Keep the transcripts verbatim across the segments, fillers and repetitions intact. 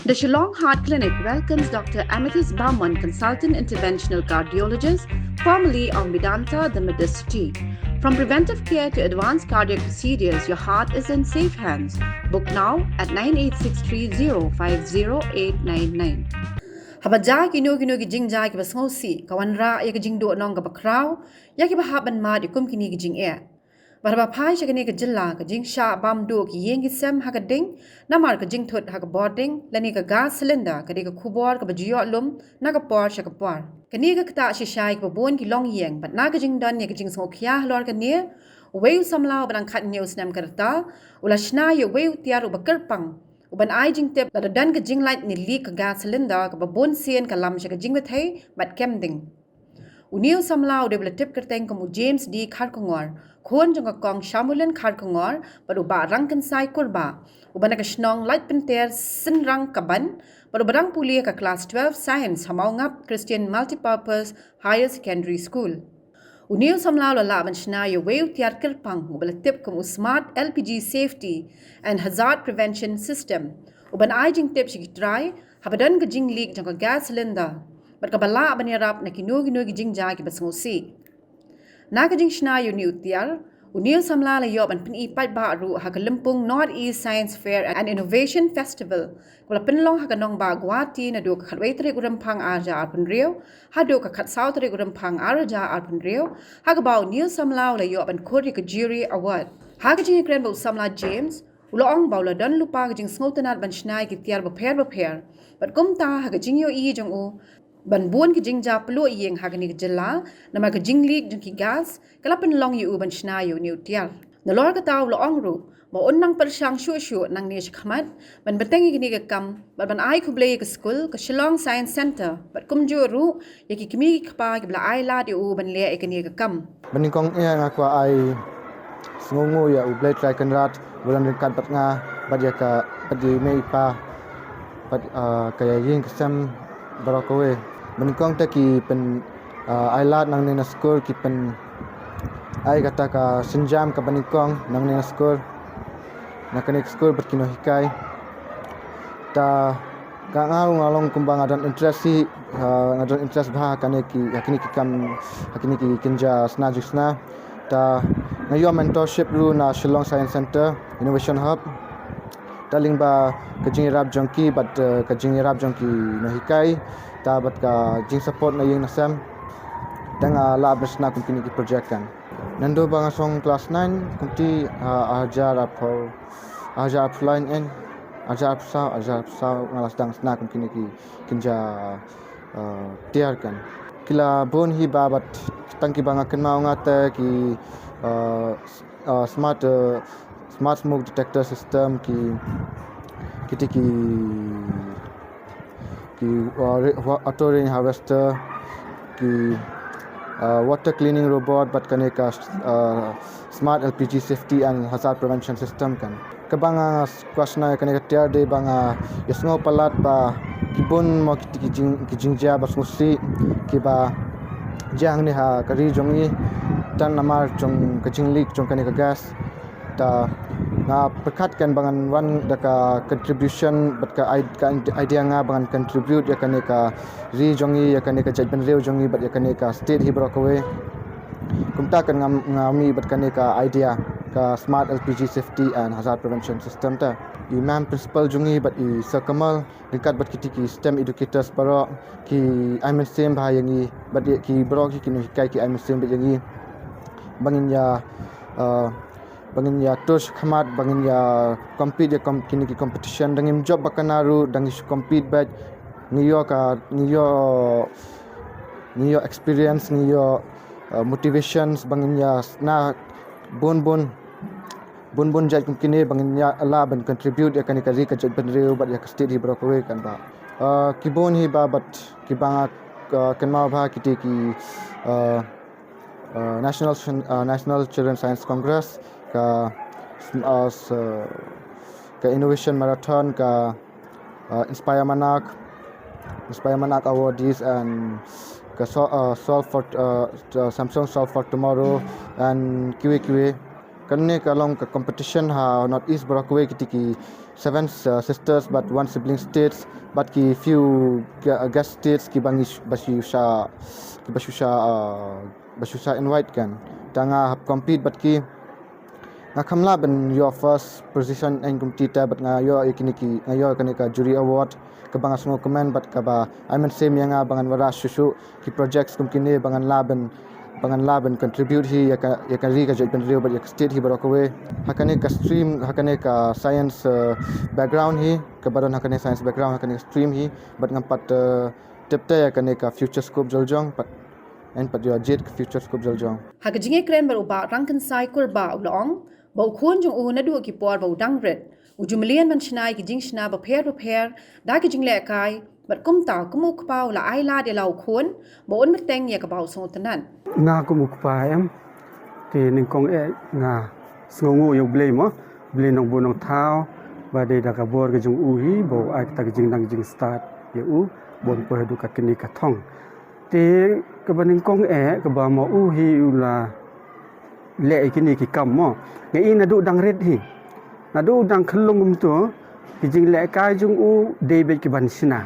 The Shillong Heart Clinic welcomes Doctor Amethyst Barman, Consultant Interventional Cardiologist, formerly of Medanta, the Medicity. From preventive care to advanced cardiac procedures, your heart is in safe hands. Book now at nine eight six three zero five zero eight nine nine. Haba jia kino kino ki jingjia kiba sngewsih, ka wanrah ïa ka jingduhnong kaba khraw ïa kiba hap ban mad ïa kum kine ki jingeh. Bad haba phai sha kane ka jylla, ka jingshah bam duh ki ïing ki sem ha ka ding, namar ka jingthut ha ka bording lane ka gas cylinder, ka dei ka khubor kaba ju ïoh lum na ka por sha ka por. Kane ka ktah shisha ïa kiba bun ki longïing, bad na ka jingdon ïa ka jingsngewkhia halor kane, uwei u samla uba dang khathynñiew snem ka rta u la shna ïa uwei u tiar uba kyrpang, u ban ai jingtip lada don ka jinglait ne leak ka gas cylinder, kaba bun sien ka lam sha ka jingbthei bad kem ding. Une u samla u dei ba la tip kyrteng kum u James D Kharkongor, khun jong ka Kong Shamulin Kharkongor bad u Bah Rangkynsai Kurbah, uba na ka shnong Laitpynter, Synrang Kaban, bad uba dang pule ka klas twelve Science ha Mawngap Christian Multipurpose Higher Secondary School. Une u samla u la lah ban shna ïa uwei u tiar kyrpang uba la tip kum u Smart L P G Safety and Hazard Prevention System, u ban ai jingtip sha ki trai haba don ka jingleak jong ka gas cylinder, bad kaba lah ban ïarap na kino kino ki jingjia kiba sngewsih. Na ka jingshna ïa une u tiar, une u samla la ïoh ban pyni paidbah ruh ha ka lympung North East Science Fair and Innovation Festival, kaba la pynlong ha ka nongbah Guwahati naduh ka khatwei tarik u Rymphang ar hajar arphew hynriew haduh ka khatsaw tarik u Rymphang ar hajar arphew hynriew, ha kaba une u samla u la ïoh ban khur ïa ka Jury Award. Ha ka jingïakren bad u samla James, u la ong ba u la don lypa ka jingsngewtynnad ban shna ïa ki tiar bapher bapher, bad kumta ha ka jingïohi jong u, ban bun ki jingjia pluh ïing ha kane ka jylla namar ka jingleak jong ki gas, ka la pynlong ïa u ban shna ïa une u tiar. Nalor kata u la ong ruh ba un nang pyrshang shuh shuh nangne shakhmat ban bteng ïa kane ka kam, bad ban ai khublei ïa ka skul, ka Shillong Science Centre, bad kumjuh ruh ïa ki kmie ki kpa kiba la ai lad ïa u ban leh ïa kane ka kam. Ba nyngkong eh nga kwah ai sngewnguh ïa U Blei Trai Kynrad ba u la ryngkat bad nga, bad ïa ka, bad ïa i mei i pa, bad, ah, ka ïing ka sem baroh kawei. Ba nyngkong te ki pyn, ah, ai lad nangne na skul, ki pyn ai kata ka sienjam kaba nyngkong nangne na skul, na kane ka skul bad ki nonghikai. Ta ka nga ruh nga long kumba nga don interest hi, ah, nga don interest bha ha kane ki, ha kine ki kam, ha kine ki kynja sna jingsna. Ta nga ïoh mentorship ruh na Shillong Science Centre Innovation Hub. Ta lyngba ka jingïarap jong ki bad, eh, ka jingïarap jong ki nonghikai, ta bad ka jingsupport na ïing na sem, te nga lah ban sna kum kine ki project kan. Naduh ba nga shong klas nine kumta, ah, ar hajar arphew, ar hajar arphew lai, ar hajar arphew saw, ar hajar arphew saw nga la sdang sna kum kine ki kynja, ah, tiar kan. Ki la bun hi ba, bad tang kiba nga kynmaw nga te ki, ah, s-, ah, smart, ah, smart smoke detector system, ki, kiti ki, ki, uh, ra-, wa-, auto rain harvester, ki, uh, water cleaning robot, bad kane ka, uh, smart L P G safety and hazard prevention system kan. Kaba nga s-, kwah shna ïa kane ka tiar dei ba nga ïasngew palat ba ki bun mo ki, ki jing, ki jingjia ba sngewsih kiba jia hangne ha ka ri jong ngi, tang namar jong ka jingleak jong kane ka gas. Ta nga pyrkhat kan ba ngan wan da ka contribution bad ka i-, ka idea nga ba ngan contribute ïa kane ka ri jong ngi, ïa kane ka jaitbynriew jong ngi, bad ïa kane ka state hi baroh kawei. Kumta kan nga, nga mih bad kane ka idea ka smart L P G safety and hazard prevention system ta. I ma'am principal jong ngi bad i Sir Kamal, ryngkat bad kiti ki STEM educators baroh, ki ai mynsiem bha ïa ngi, bad ïa ki baroh ki, ki nonghikai ki ai mynsiem bha ïa ngi. Ba ngin ïa, uh, ba ngin ïa tur shakhmat, ba ngin ïa compete ïa kom-, kine ki competition, da ngim jop ba kane ruh, da ngi shu compete bad ngi ïoh ka, ngi ïoh, ngi ïoh experience, ngi ïoh, uh, motivations, ba ngin ïa sna bun bun, bun bun jait kum kine, ba ngin ïa lah ban contribute ïa kane ka ri ka jaitbynriew bad ïa ka state hi baroh kawei kan ba. Uh, ki bun hi ba, bad kiba nga, uh, kynmaw bha kiti ki, uh, uh, National Sci-, uh, National Children Science Congress, ka, uh, s-, ka Innovation Marathon, ka, uh, Inspire Manak, Inspire Manak Awardees, and ka so-, uh, Solve for, uh, uh, Samsung Solve for Tomorrow, and kiwei kiwei. Kane ka long ka competition ha North East baroh kawei, kiti ki seven, uh, sisters bad one sibling states bad ki few ga-, guest states kiba ngi sh-, ba shu sha, kiba shu sha, uh, ba shu sha invite kan. Te nga hap compete bad ki, nga kham lah ban ïoh first position, eng kumta te, bad nga ïoh ïa kine ki, nga ïoh kane ka jury award, kaba nga sngewkmen bad kaba ai mynsiem ïa nga ba ngan wanrah shuh shuh ki projects kum kine ba ngan lah ban, ba ngan lah ban contribute hi ïa ka, ïa ka ri ka jaitbynriew bad ïa ka state hi baroh kawei. Ha kane ka stream, ha kane ka science, uh, background hi, kaba don ha kane science background, ha kane ka stream hi, bad ngam pat, uh, tip te ïa kane ka future scope jong u, bad, yn pat ïoh jied ka future scope jong u. Ha ka jingïakren bad u Bah Rangkynsai Kurbah, u la ong ba u khun jong u naduh ki por ba u dang rit, u ju mlien ban shna ïa ki jingshna bapher bapher da ki jinglehkai, bad kumta kum u kpa u la ai lad ïa la u khun ba un bteng ïa kaba u sngewtynnat. Nga kum u kpa em, te nyngkong eh nga sngewnguh ïa U Blei mo, Blei Nongbuh Nongthaw, ba dei da ka bor ka jong u hi ba u ai kata ka jingnang jingstad ïa u ba un poi haduh katne ka thong. Te kaba nyngkong eh, kaba ma u hi u la leh ïa kine ki kam mo. Nga i naduh dang rit hi, naduh dang khyllung kumto, ki jinglehkai jong u dei beit ki ban shna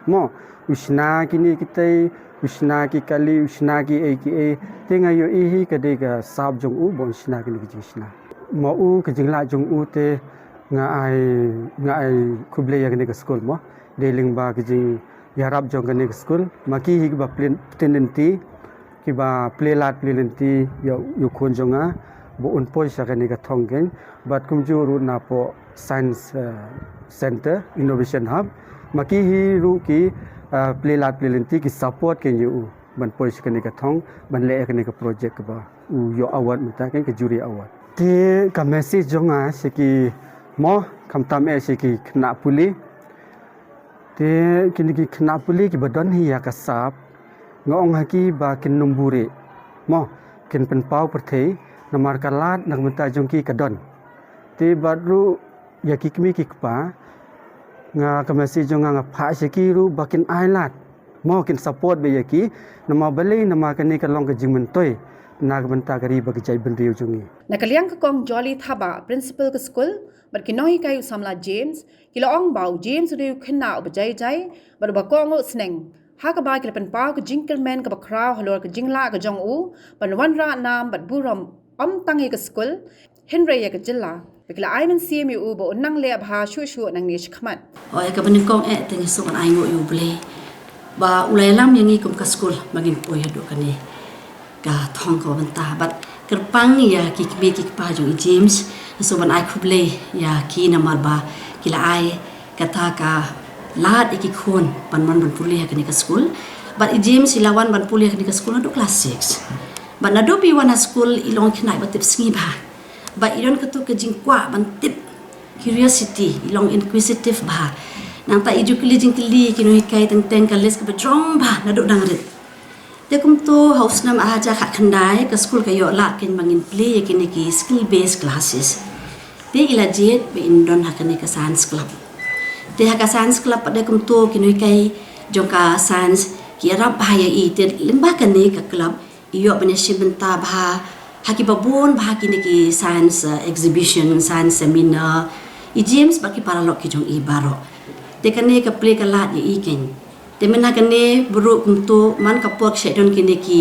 mo. U shna kine kitei, u shna ki kali, u shna kiei kiei. Te nga ïohi hi ka dei ka sap jong u ba un shna kine ki jingshna. Ma u, ka jinglah jong u te nga ai, nga ai khublei ïa kane ka skul mo. Dei lyngba ka jingïarap jong kane ka skul, ma ki hi kiba plie, plie lynti, kiba plie lad plie lynti ïa u, ïa u khun jong nga ba un poi sha kane ka thong kein. Bad kumjuh ruh napoh Science, uh, Center, Innovation Hub, ma ki hi ruh ki, uh, plie lad plie lynti, ki support kein ïa u ban poi sha kane ka thong, ban leh ïa kane ka project kaba u ïoh award mynta kein, ka jury award. Te ka message jong nga sha ki mo, khamtam eh sha ki khynnah pule. Te kine ki khynnah pule kiba don hi ïa ka sap, nga ong ha ki ba kin nym buhrieh mo, kin pynpaw pyrthei, namar ka lad na ka bynta jong ki ka don. Te bad ruh ïa ki kmie ki kpa, nga, ka message jong nga, nga phah sha ki ruh ba kin ai lad mo, kin support beit ïa ki, namar balei, namar kane ka long ka jingmyntoi na ka bynta ka ri bad ka jaitbynriew jong ngi. Na ka liang ka Kong Jolly Thabah, Principal ka skul, bad ki nonghikai u samla James, ki la ong ba u James u dei u khynnah uba jai jai bad uba kohnguh sneng, ha kaba ki la pynpaw ka jingkyrmen kaba khraw halor ka jinglah ka jong u ban wanrah nam bad burom ym tang ïa ka skul, hynrei ïa ka jylla. Bad ki la ai mynsiem ïa u ba un nang leh bha shuh shuh nangne shakhmat. Hooid, kaba nyngkong eh te ngi sngewbha ban ainguh ïa U Blei ba u la ïalam ïa ngi kum ka skul ba ngin poi haduh kane ka thong kaba mynta. Bad kyrpang ïa ki kmie ki kpa jong i James, nga sngewbha ban ai khublei ïa ki namar ba ki la ai kata ka lad ïa ki khun ban wan ban pule ha kane ka skul. Bad i James i la wan ban pule ha kane ka skul naduh klas six. Bad naduh ba i wan ha skul i long khynnah ba tip sngi bha. Ba i don kato ka jingkwah ban tip, curiosity, i long inquisitive bha. Nangta i ju kylli jingkylli ki nonghikai teng teng, ka list kaba jrong bha naduh dang rit. Te kumto ha u snem ar hajar khatkhyndai ka skul ka ïoh lad kein ba ngin plie ïa kine ki skill based classes. Te i la jied ba in don ha kane ka science club. Te ha ka science club pat de kumto ki nonghikai jong ka science ki ïarap bha ïa i, te lyngba kane ka club i ïoh ban ïashim bynta bha ha kiba bun bha kine ki science, uh, exhibition, science seminar. I James bad ki paralok ki jong i baroh. Te kane ka plie ka lad ïa i kein. Te mynha kane baroh kumto man ka por ki shait don kine ki,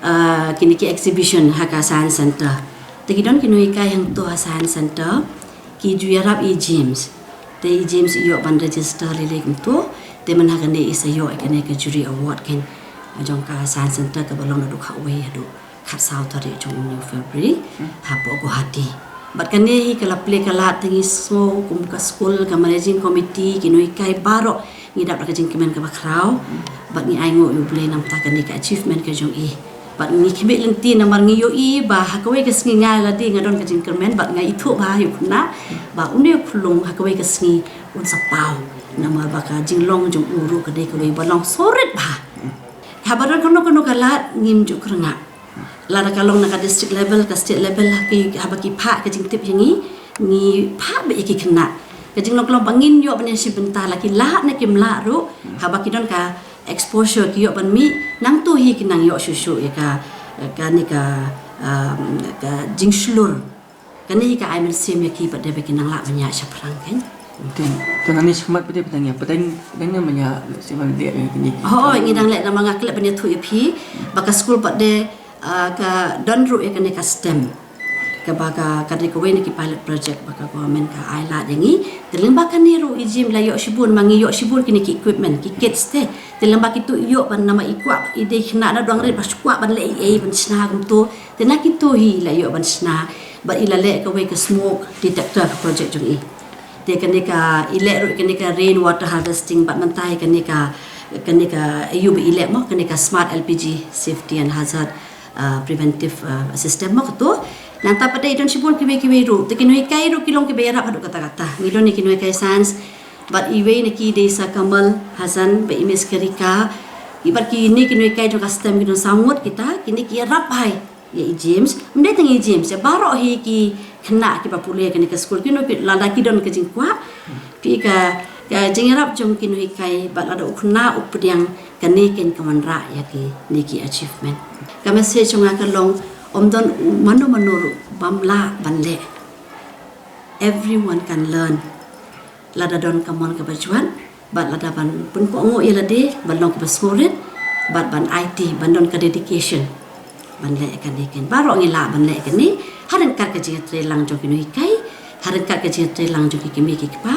uh, kine ki exhibition ha ka science center. Te ki don ki nonghikai hangto ha science center ki ju ïarap i James. Te i James i ïoh ban register lei lei kumto. Te mynha kane i sa ïoh ïa kane ka jury award kein jong ka science center kaba long naduh khatwei haduh khatsaw tarik jong une u February hapoh Guwahati. Bad kane hi ka la plie ka lad, te ngi sngew kum ka skul, ka managing committee, ki nonghikai baroh ngi dap da ka jingkmen kaba khraw. Bad ngi ainguh ïa U Blei namar kane ka achievement ka jong i. Bad ngi khmih lynti namar ngi ïohi ba ha kawei ka sngi nga lade nga don ka jingkyrmen bad nga ithuh bha ïa u khynnah ba une u khyllung ha kawei ka sngi un sa paw. Namar ba ka jinglong jong u ruh ka dei kawei ba long sorit bha. Haba don kano kano ka lad ngim ju kyrngah. Lada ka long na ka district level, ka state level, ha ki, haba ki phah ka jingtip ïa ngi, ngi phah beit ïa ki khynnah. Ka jinglong ka long ba ngin ïoh ban ïashim bynta, la ki lah ne kim lah ruh, haba ki don ka exposure ki ïoh ban mih, nangto hi kin nang ïoh shuh shuh ïa ka, kane ka, um, ka jingshlur. Kane ka ai mynsiem ïa ki pat de ba ki nang lah ban ïaid shaphrang kan. Te, te nangne shakhmat pat de pdeng ïa, pdeng, pdeng ne manya, si man de ïa kine. Hooid, ngi dang leh namar nga klet ban ïathuh ïa phi ba ka skul pat de, ah, ka don ruh ïa kane ka STEM. Kaba ka, ka dei kawei na ki pilot project ba ka government ka ai lad ïa ngi. Te lyngba kane ruh i James la ïoh shibun, ma ngi ïoh shibun kine ki equipment, ki kits te. Te lyngba kitu ïoh ban, namar i kwah, i dei khynnah na dang rit ba kwah ban leh ei ei ban shna kumtu. Te na kitu hi la ïoh ban shna. Bad i la leh kawei ka smoke detector ka project jong i. Te kane ka, i leh ruh kane ka rain water harvesting, bad mynta hi kane ka, kane ka, aiu ba i leh mo, kane ka smart L P G safety and hazard, uh, preventive, uh, system mo katu. Nangta pat de i don shibun kiwei kiwei ruh. Te ki nonghikai ruh ki long kiba ïarap haduh katta katta. Ngi don ïa ki nonghikai science. Bad iwei na ki dei sa Kamal Hassan, ba i Miss Karika. I bad kine ki nonghikai jong ka STEM ki don saw ngut kita, kine ki ïarap bha ïa i James. Ym dei tang i James, ïa baroh hi ki khynnah kiba pule kane ka skul. Kino ki lada ki don ka jingkwah. Phi ka, ka jingïarap jong ki nonghikai bad lada u khynnah u pdiang, kane kan ka wanrah ïa kine ki achievement. Ka message jong nga ka long, ym don u mano mano ruh bym lah ban leh. Everyone can learn. Lada don ka mon kaba jwat, bad lada ban pynkohnguh ïa lade, ban long kaba sngewrit, bad ban aiti, ban don ka dedication. Ban leh kane kan. Baroh ngi lah ban leh kane, ha ryngkat ka jingïatreilang jong ki nonghikai, ha ryngkat ka jingïatreilang jong ki kmie ki kpa,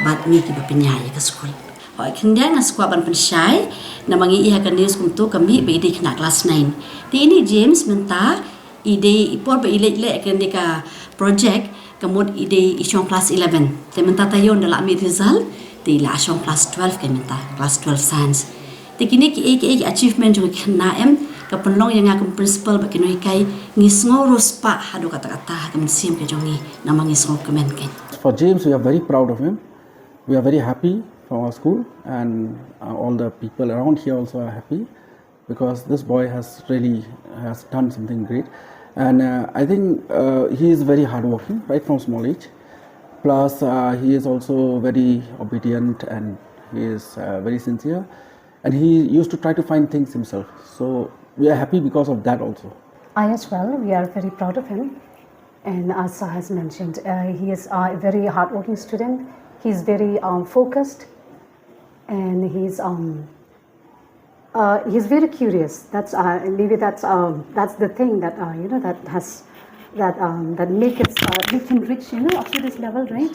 bad ngi kiba pynïaid ïa ka skul. Hooid, khyndiat nga sngewkwah ban pynshai, namar ngi ïohi ha ka news kumtu ka mih ba i dei khynnah class nine. Te ine i James mynta, i dei i por ba i leit leh kane ka project, ka mut i dei i shong class eleven. Te mynta taïew ynda la mih result, te i la shong class twelve kan mynta, class twelve science. Te kine kiei kiei ki achievement jong ki khynnah em, ka pynlong ïa nga kum principal bad ki nonghikai, ngi sngew riewspah haduh katta katta ha ka mynsiem ka jong ngi, namar ngi sngewkmen kan. For James, we are very proud of him. We are very happy from our school, and, uh, all the people around here also are happy because this boy has really, has done something great. And, uh, I think, uh, he is very hardworking right from small age. Plus, uh, he is also very obedient and he is, uh, very sincere. And he used to try to find things himself. So we are happy because of that also. I as well, we are very proud of him. And as Sir has mentioned, uh, he is a very hardworking student. He's very, um, focused, and he's, um, uh, he's very curious. That's, uh, maybe that's, um, that's the thing that, uh, you know, that has, that, um, that make it, uh, make him reach, you know, up to this level, right?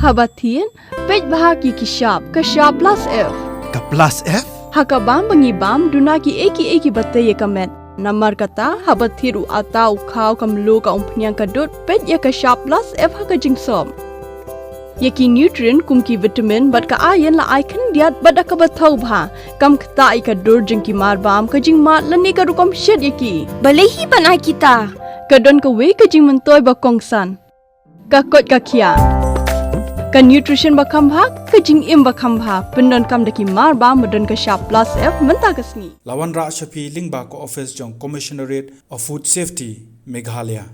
Haba thied, peit bha ki ki shap, ka shap plus F. Ka plus F? Ha ka bam ba ngi bam, duna kiei kiei kiba tei ïa ka met. Namar kata, haba thied u atta, u khaw, ka mluh, ka umphniang, ka dud, peit ïa ka shap plus F ha ka jingsop. Ïa ki nutrient kum ki vitamin bad ka iron la ai khyndiat bad da kaba thaw bha. Kam ktah ïa ka dur jong ki mar bam, ka jingmad lane ka rukom shet ïa ki. Balei hi ban ai kita? Ka don kawei ka jingmyntoi ba kongsan. Ka koit ka khiah. Ka nutrition ba kham bha, ka jingim ba kham bha. Pyndonkam da ki mar bam ba don ka shap plus F mynta ka sngi. La wanrah sha phi lyngba ka office jong Commissionerate of Food Safety, Meghalaya.